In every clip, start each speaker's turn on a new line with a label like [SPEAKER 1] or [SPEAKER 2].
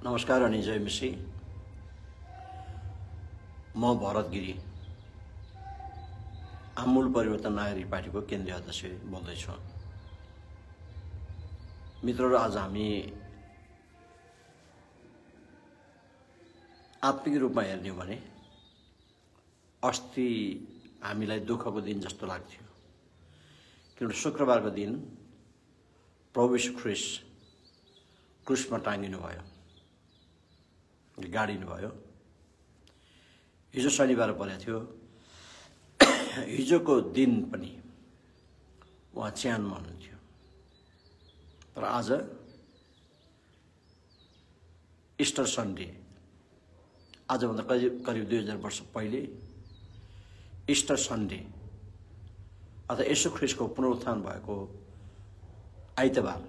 [SPEAKER 1] नमस्कार अनि जय मसी। म भरत गिरी आमूल परिवर्तन नागरिक पार्टीको केन्द्रीय अध्यक्ष बोल्दैछु। मित्रहरू, आज हामी आत्मिक रूपमा हेर्ने हो भने अस्ति हामीलाई दुःखको दिन जस्तो लाग्थ्यो, किनभने शुक्रबारको दिन प्रभु यीशु ख्रीष्ट क्रुसमा टाँगिनु भयो, गाडिनु भयो। हिजो शनिबार परेको थियो। हिजोको दिन पनि उहाँ च्यानमा हुनुहुन्थ्यो, तर आज इस्टर सन्डे, आजभन्दा करिब 2000 वर्ष पहिले इस्टर सन्डे अथवा येशू ख्रीष्टको पुनरुत्थान भएको आइतबार,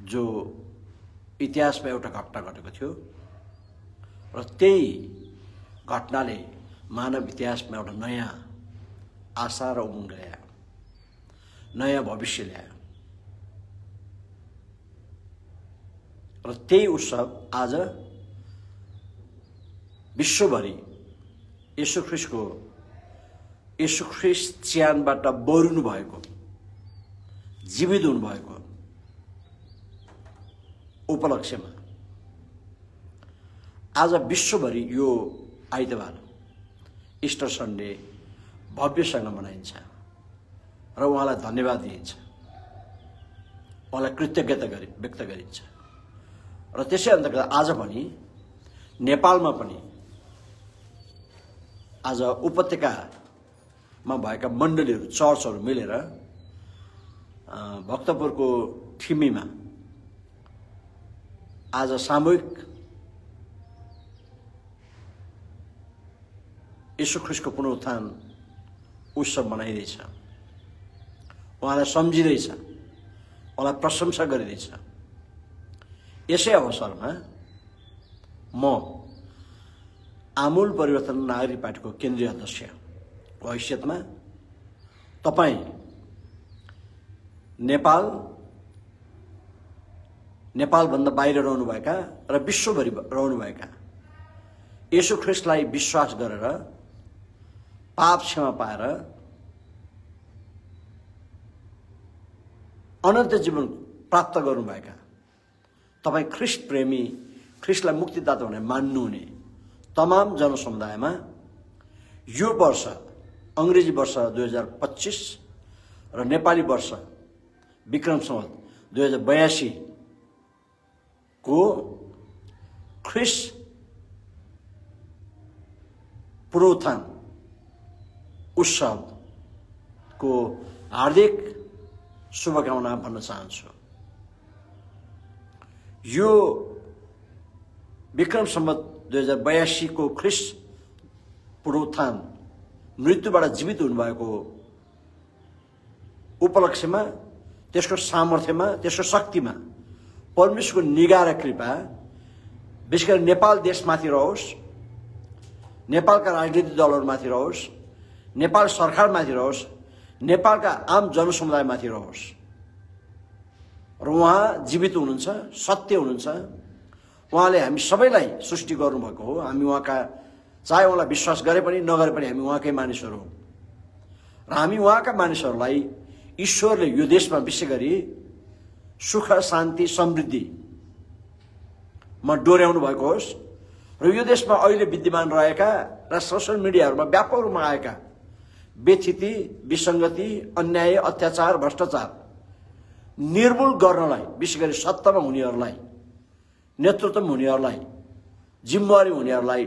[SPEAKER 1] जो इतिहासमा एउटा घटना घटेको थियो र त्यही घटनाले मानव इतिहासमा एउटा नयाँ आशा र उमङ्ग ल्यायो, नयाँ भविष्य ल्यायो। र त्यही उत्सव आज विश्वभरि येशू ख्रीष्ट च्यानबाट बरुनु भएको, जीवित हुनुभएको उपलक्ष्यमा आज विश्वभरि यो आइतबार इस्टर सन्डे भव्यसँग मनाइन्छ र उहाँलाई धन्यवाद दिइन्छ, उहाँलाई कृतज्ञता व्यक्त गरिन्छ। र त्यसै अन्तर्गत आज पनि नेपालमा पनि आज उपत्यकामा भएका मण्डलीहरू, चर्चहरू मिलेर भक्तपुरको ठिमीमा आज सामूहिक येशू ख्रीष्टको पुनरुत्थान उत्सव मनाइरहेछ, उहाँलाई सम्झिँदैछ, उहाँलाई प्रशंसा गरिँदैछ। यसै अवसरमा म आमूल परिवर्तन नागरिक पार्टीको केन्द्रीय अध्यक्षको हैसियतमा तपाईँ नेपालभन्दा बाहिर रहनुभएका र विश्वभरि रहनुभएका येशू ख्रीष्टलाई विश्वास गरेर पाप क्षमा पाएर अनन्त जीवन प्राप्त गर्नुभएका तपाईँ ख्रीष्ट प्रेमी, ख्रीष्टलाई मुक्तिदाता भनेर मान्नुहुने तमाम जनसमुदायमा यो वर्ष अंग्रेजी वर्ष 2025 र नेपाली वर्ष विक्रम संवत 2082 को ख्रीष्ट पुनरुत्थान उत्सवको हार्दिक शुभकामना भन्न चाहन्छु। यो विक्रम संवत 2082 को ख्रीष्ट पुनरुत्थान, मृत्युबाट जीवित हुनुभएको उपलक्ष्यमा, त्यसको सामर्थ्यमा, त्यसको शक्तिमा परमेश्वरको निगाह र कृपा विशेष गरी नेपाल देशमाथि रहोस्, नेपालका राजनीतिक दलहरूमाथि रहोस्, नेपाल सरकारमाथि रहोस्, नेपालका आम जनसमुदायमाथि रहोस्। र उहाँ जीवित हुनुहुन्छ, सत्य हुनुहुन्छ। उहाँले हामी सबैलाई सृष्टि गर्नुभएको हो। हामी उहाँका, चाहे उहाँलाई विश्वास गरे पनि नगरे पनि हामी उहाँकै मानिसहरू हौँ। र हामी उहाँका मानिसहरूलाई ईश्वरले यो देशमा विशेष गरी सुख, शान्ति, समृद्धिमा डोर्याउनु भएको होस् र यो देशमा अहिले विद्यमान रहेका र सोसल मिडियाहरूमा व्यापक रूपमा आएका व्यथिति, विसङ्गति, अन्याय, अत्याचार, भ्रष्टाचार निर्मूल गर्नलाई, विशेष गरी सत्तामा हुनेहरूलाई, नेतृत्वमा हुनेहरूलाई, जिम्मेवारी हुनेहरूलाई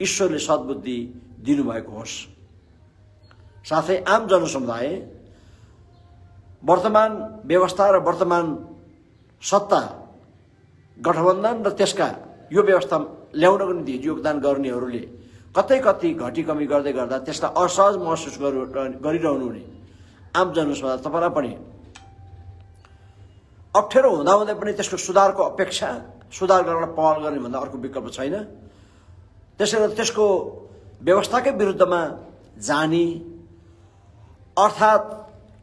[SPEAKER 1] ईश्वरले सद्बुद्धि दिनुभएको होस्। साथै आम जनसमुदाय वर्तमान व्यवस्था र वर्तमान सत्ता गठबन्धन र त्यसका यो व्यवस्था ल्याउनको निम्ति योगदान गर्नेहरूले कतै घटी कमी गर्दै गर्दा त्यसलाई असहज महसुस गरिरहनु हुने आम जनसमुदाय तपाईँलाई पनि अप्ठ्यारो हुँदाहुँदै पनि त्यसको सुधारको अपेक्षा, सुधार गर्न पहल गर्ने भन्दा अर्को विकल्प छैन। त्यसैले त्यसको व्यवस्थाकै विरुद्धमा जाने, अर्थात्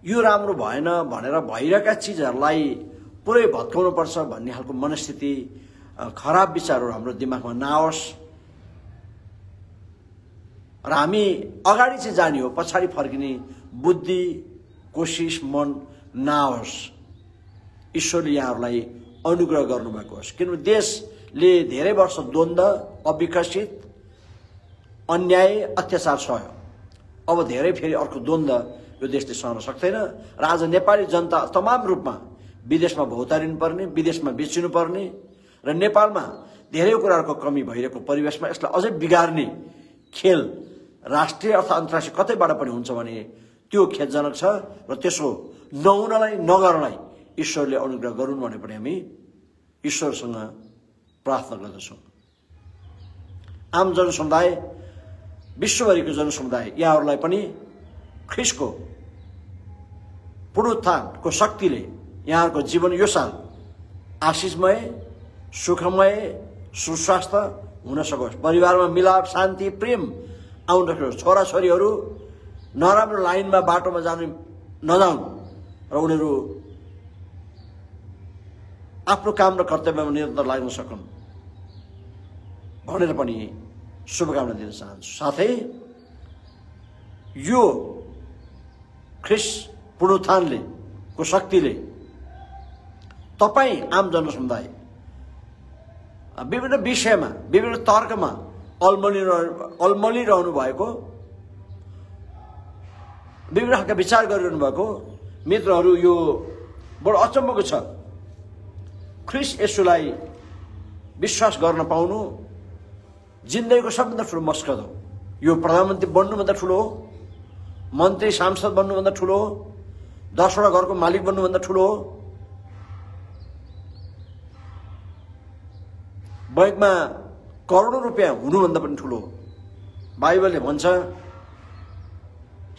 [SPEAKER 1] यो राम्रो भएन भनेर भइरहेका चिजहरूलाई पुरै भत्काउनु पर्छ भन्ने खालको मनस्थिति खराब विचारहरू हाम्रो दिमागमा नआओस् र हामी अगाडि चाहिँ जाने हो, पछाडि फर्किने बुद्धि कोसिस मन नआओस्। ईश्वरले यहाँहरूलाई अनुग्रह गर्नुभएको होस्, किनभने देशले धेरै वर्ष द्वन्द्व, अविकसित, अन्याय, अत्याचार सह्यो। अब धेरै फेरि अर्को द्वन्द्व यो देशले सहन सक्दैन र आज नेपाली जनता तमाम रूपमा विदेशमा भौतारिनु पर्ने, विदेशमा बेचिनु पर्ने र नेपालमा धेरै कुराहरूको कमी भइरहेको परिवेशमा यसलाई अझै बिगार्ने खेल राष्ट्रिय अथवा अन्तर्राष्ट्रिय कतैबाट पनि हुन्छ भने त्यो खेदजनक छ र त्यसो नहुनलाई नगर्नलाई ईश्वरले अनुग्रह गरून् भने पनि हामी ईश्वरसँग प्रार्थना गर्दछौँ। आम जनसमुदाय, विश्वभरिको जनसमुदाय यहाँहरूलाई पनि ख्रिस्टको पुनरुत्थानको शक्तिले यहाँहरूको जीवन यो साल आशिषमय, सुखमय, सुस्वास्थ्य हुन सकोस्। परिवारमा मिलाप, शान्ति, प्रेम आउन सकोस्। छोराछोरीहरू नराम्रो लाइनमा बाटोमा जानु नजाउन् र उनीहरू आफ्नो काम र कर्तव्यमा निरन्तर लाग्न सकुन् भनेर पनि शुभकामना दिन चाहन्छु। साथै यो ख्रिस्ट पुनरुत्थानले को शक्तिले तपाईँ आम जनसमुदाय विभिन्न विषयमा, विभिन्न तर्कमा अल्मलिरहनु भएको, विभिन्न खालका विचार गरिरहनु भएको मित्रहरू, यो बडो अचम्मको छ। ख्रिस्ट येशूलाई विश्वास गर्न पाउनु जिन्दगीको सबभन्दा ठुलो मस्कत हो। यो प्रधानमन्त्री बन्नुभन्दा ठुलो हो, मन्त्री सांसद बन्नुभन्दा ठुलो हो, 10वटा घरको मालिक बन्नुभन्दा ठुलो हो, बैंकमा करोडौं रुपियाँ हुनुभन्दा पनि ठुलो हो। बाइबलले भन्छ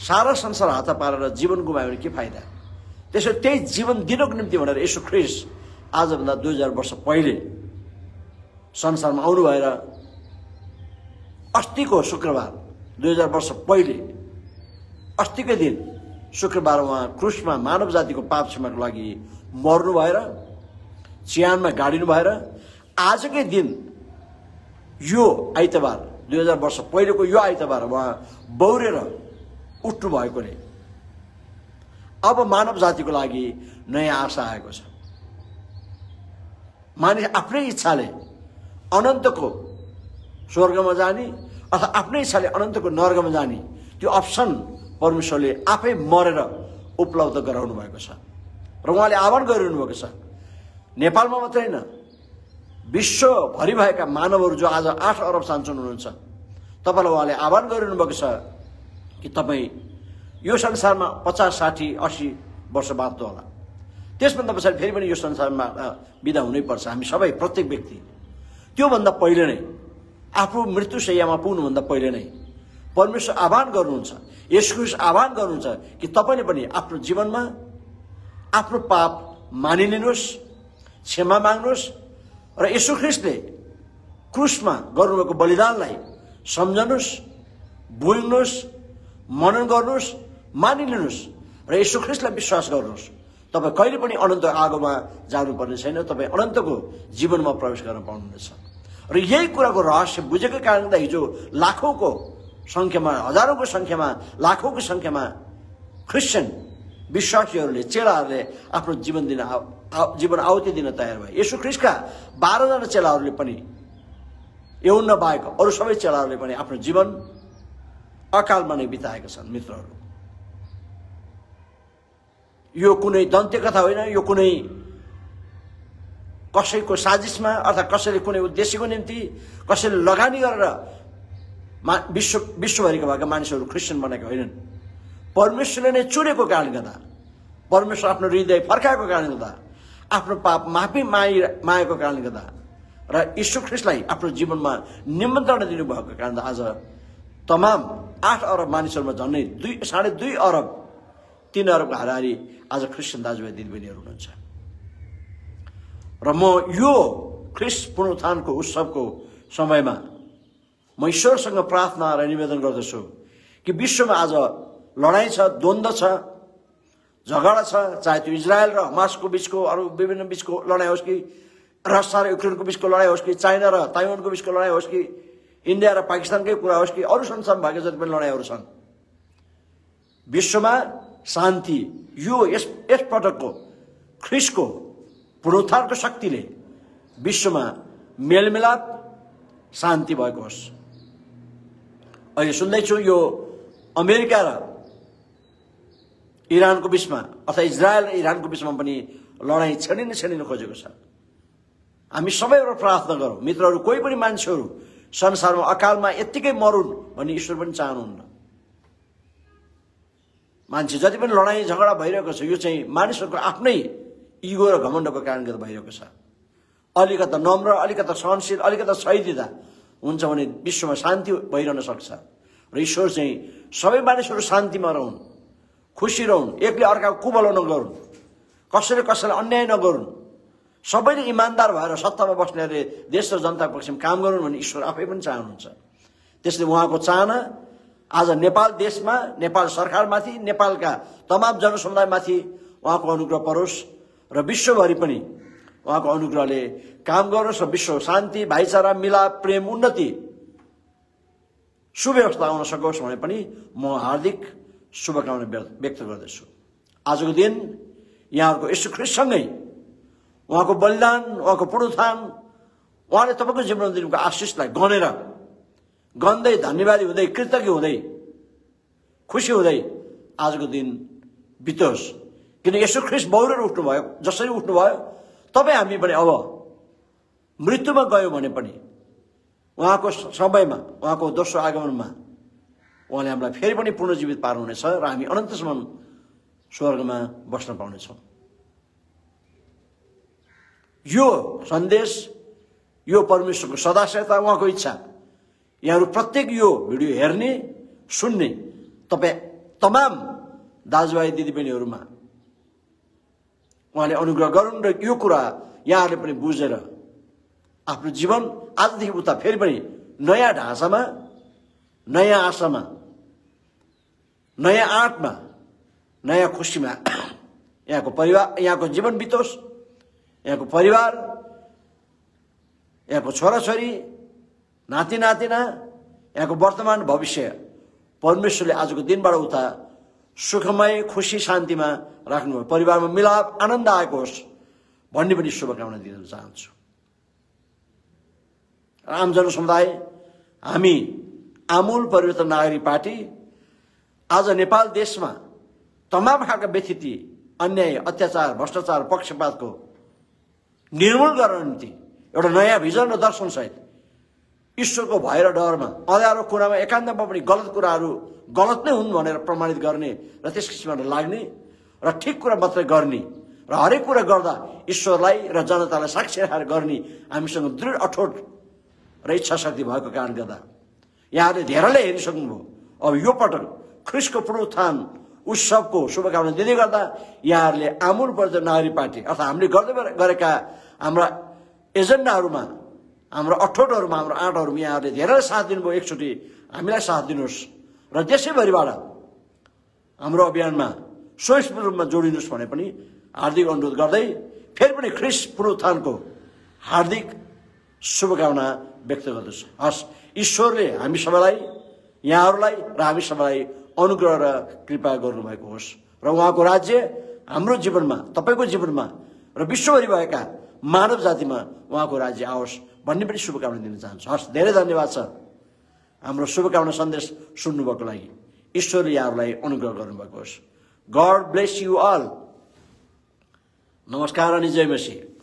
[SPEAKER 1] सारा संसार हात पारेर जीवन गुमायो भने के फाइदा। त्यसो त्यही जीवन दिनको निम्ति भनेर येशू ख्रिस्ट आजभन्दा 2000 वर्ष पहिले संसारमा आउनु भएर अस्तिको शुक्रबार 2000 वर्ष पहिले अस्तिकै दिन शुक्रबार उहाँ क्रुसमा मानव जातिको पाप क्षमाको लागि मर्नु भएर चिहानमा गाडिनु भएर आजकै दिन यो आइतबार 2000 वर्ष पहिलेको यो आइतबार उहाँ बौरेर उठ्नु भएकोले अब मानव जातिको लागि नयाँ आशा आएको छ। मानिस आफ्नै इच्छाले अनन्तको स्वर्गमा जाने अथवा आफ्नै इच्छाले अनन्तको नर्कमा जाने त्यो अप्सन परमेश्वरले आफै मरेर उपलब्ध गराउनु भएको छ र उहाँले आह्वान गरिरहनु भएको छ। नेपालमा मात्रै होइन, विश्वभरि भएका मानवहरू जो आज 8 अरब सान्छन् हुनुहुन्छ, तपाईँलाई उहाँले आह्वान गरिरहनु भएको छ कि तपाईँ यो संसारमा 50, 60, 80 वर्ष बाँच्नु होला। त्यसभन्दा पछाडि फेरि पनि यो संसारमा बिदा हुनैपर्छ हामी सबै, प्रत्येक व्यक्ति। त्योभन्दा पहिले नै आफू मृत्युशैयामा पुग्नुभन्दा पहिले नै परमेश्वर आह्वान गर्नुहुन्छ, येशू ख्रीष्ट आह्वान गर्नुहुन्छ कि तपाईँले पनि आफ्नो जीवनमा आफ्नो पाप मानिलिनुहोस्, क्षमा माग्नुहोस् र येशू ख्रीष्टले क्रुसमा गर्नुभएको बलिदानलाई सम्झनुहोस्, बुझ्नुहोस्, मनन गर्नुहोस्, मानिलिनुहोस् र येशू ख्रीष्टलाई विश्वास गर्नुहोस्। तपाईँ कहिले पनि अनन्त आगोमा जानुपर्ने छैन, तपाईँ अनन्तको जीवनमा प्रवेश गर्न पाउनुहुनेछ। र यही कुराको रहस्य बुझेकै कारणले हिजो लाखौंको संख्यामा, हजारौंको संख्यामा, लाखौंको संख्यामा क्रिस्चियन विश्वासीहरूले, चेलाहरूले आफ्नो जीवन आहुति दिन तयार भए। येशू ख्रीष्टका 12 जना चेलाहरूले पनि, यहुन्ना बाहेक अरू सबै चेलाहरूले पनि आफ्नो जीवन अकालमा नै बिताएका छन्। मित्रहरू, यो कुनै दन्त्य कथा होइन, यो कुनै कसैको साजिशमा अथवा कसैले कुनै उद्देश्यको निम्ति कसैले लगानी गरेर विश्वभरिका भएका मानिसहरू क्रिस्चियन बनेका होइनन्। परमेश्वरले नै चुनेको कारणले गर्दा, परमेश्वर आफ्नो हृदय फर्काएको कारणले गर्दा, आफ्नो पाप माफी मागेको कारणले गर्दा र यीशु ख्रीष्टलाई आफ्नो जीवनमा निमन्त्रणा दिनुभएको कारणले आज तमाम 8 अरब मानिसहरूमा झन्डै 2.5 अरब 3 अरबको हाराहारी आज क्रिस्चियन दाजुभाइ दिदीबहिनीहरू हुनुहुन्छ। र म यो ख्रीष्ट पुनरुत्थानको उत्सवको समयमा म ईश्वरसँग प्रार्थना र निवेदन गर्दछु कि विश्वमा आज लडाईँ छ, द्वन्द्व छ, झगडा छ, चाहे त्यो इजरायल र हमासको बीचको अरू विभिन्न बीचको लडाइँ होस् कि रसिया र युक्रेनको बीचको लडाइँ होस् कि चाइना र ताइवानको बीचको लडाइँ होस् कि इन्डिया र पाकिस्तानकै कुरा होस् कि अरू संसारमा भएका जति पनि लडाइँहरू छन्, विश्वमा शान्ति यो यस पटकको ख्रिस्टको पुनरुत्थानको शक्तिले विश्वमा मेलमिलाप शान्ति भएको होस्। अहिले सुन्दैछु यो अमेरिका र इरानको बीचमा अथवा इजरायल र इरानको बीचमा पनि लडाइँ छेडिन खोजेको छ। हामी सबैबाट प्रार्थना गरौँ मित्रहरू, कोही पनि मान्छेहरू संसारमा अकालमा यत्तिकै मरुन् भन्ने ईश्वर पनि चाहनुहुन्न। मान्छे जति पनि लडाइँ झगडा भइरहेको छ यो चाहिँ मानिसहरूको आफ्नै इगो र घमण्डको कारणले भइरहेको छ। अलिकता नम्र, अलिकता सहनशील, अलिकता सही दिँदा हुन्छ भने विश्वमा शान्ति भइरहन सक्छ र ईश्वर चाहिँ सबै मानिसहरू शान्तिमा रहन्, खुसी रहन्, एकले अर्काको कुबलो नगरून्, कसैले कसैलाई अन्याय नगरून्, सबैले इमान्दार भएर सत्तामा बस्नेहरूले देश र जनताको पक्षमा काम गरून् भन्ने ईश्वर आफै पनि चाहनुहुन्छ। त्यसले उहाँको चाहना आज नेपाल देशमा, नेपाल सरकारमाथि, नेपालका तमाम जनसमुदायमाथि उहाँको अनुग्रह परोस् र विश्वभरि पनि उहाँको अनुग्रहले काम गरोस् र विश्व शान्ति, भाइचारा, मिलाप, प्रेम, उन्नति, सुव्यवस्था आउन सकोस् भने पनि म हार्दिक शुभकामना व्यक्त गर्दछु। आजको दिन यहाँहरूको यीशु ख्रीष्टसँगै उहाँको बलिदान, उहाँको पुनरुत्थान, उहाँले तपाईँको जीवनमा दिनुको आशिषलाई गन्दै धन्यवादी हुँदै, कृतज्ञ हुँदै, खुसी हुँदै आजको दिन बितोस्। किन यीशु ख्रीष्ट बहुरेर उठ्नुभयो, जसरी उठ्नुभयो तपाईँ हामी पनि अब मृत्युमा गयो भने पनि उहाँको समयमा, उहाँको दोस्रो आगमनमा उहाँले हामीलाई फेरि पनि पुनर्जीवित पार्नुहुनेछ र हामी अनन्तसम्म स्वर्गमा बस्न पाउनेछौँ। यो सन्देश, यो परमेश्वरको सदाशयता, उहाँको इच्छा यहाँहरू प्रत्येक यो भिडियो हेर्ने, सुन्ने तपाईँ तमाम दाजुभाइ दिदीबहिनीहरूमा उहाँले अनुग्रह गरून् र यो कुरा यहाँहरूले पनि बुझेर आफ्नो जीवन आजदेखि उता फेरि पनि नयाँ ढाँचामा, नयाँ आशामा, नयाँ आँटमा, नयाँ खुसीमा यहाँको परिवार, यहाँको जीवन बितोस्। यहाँको परिवार, यहाँको छोराछोरी, नाति नातिना, यहाँको वर्तमान भविष्य परमेश्वरले आजको दिनबाट उता सुखमय, खुसी, शान्तिमा राख्नुभयो। परिवारमा मिलाप, आनन्द आएको होस् भन्ने पनि शुभकामना दिन चाहन्छु। आम जनसमुदाय, हामी आमूल परिवर्तन नागरिक पार्टी आज नेपाल देशमा तमाम खालका व्यथिति, अन्याय, अत्याचार, भ्रष्टाचार, पक्षपातको निर्मूल गर्न निम्ति एउटा नयाँ भिजन र दर्शनसहित ईश्वरको भय र डरमा अँध्यारो कुरामा एकान्तमा पनि गलत कुराहरू गलत नै हुन् भनेर प्रमाणित गर्ने र त्यस किसिमबाट लाग्ने र ठिक कुरा मात्रै गर्ने र हरेक कुरा गर्दा ईश्वरलाई र जनतालाई साक्षी राखेर गर्ने हामीसँग दृढ अठोट र इच्छा शक्ति भएको कारणले गर्दा यहाँहरूले धेरैले हेरिसक्नुभयो। अब यो पटक ख्रीष्टको पुनरुत्थान उत्सवको शुभकामना दिँदै गर्दा यहाँहरूले आमूल परिवर्तन नागरिक पार्टी अर्थात् हामीले गर्दै गरेका हाम्रा एजेन्डाहरूमा, हाम्रो अठोटहरूमा, हाम्रो आँटहरूमा यहाँहरूले धेरै साथ दिनुभयो। एकचोटि हामीलाई साथ दिनुहोस् र देशैभरिबाट हाम्रो अभियानमा स्वयंस्फूर्त रूपमा जोडिनुहोस् भने पनि हार्दिक अनुरोध गर्दै फेरि पनि ख्रीष्ट पुनरुत्थानको हार्दिक शुभकामना व्यक्त गर्दछु। हस्, ईश्वरले हामी सबैलाई, यहाँहरूलाई र हामी सबैलाई अनुग्रह र कृपा गर्नुभएको होस् र उहाँको राज्य हाम्रो जीवनमा, तपाईँको जीवनमा र विश्वभरि भएका मानव जातिमा उहाँको राज्य आओस् भन्ने पनि शुभकामना दिन चाहन्छु। हस्, धेरै धन्यवाद छ हाम्रो शुभकामना सन्देश सुन्नुभएको लागि। ईश्वरले यहाँहरूलाई अनुग्रह गर्नुभएको होस्। God bless you all. नमस्कार अनि जय मसीह।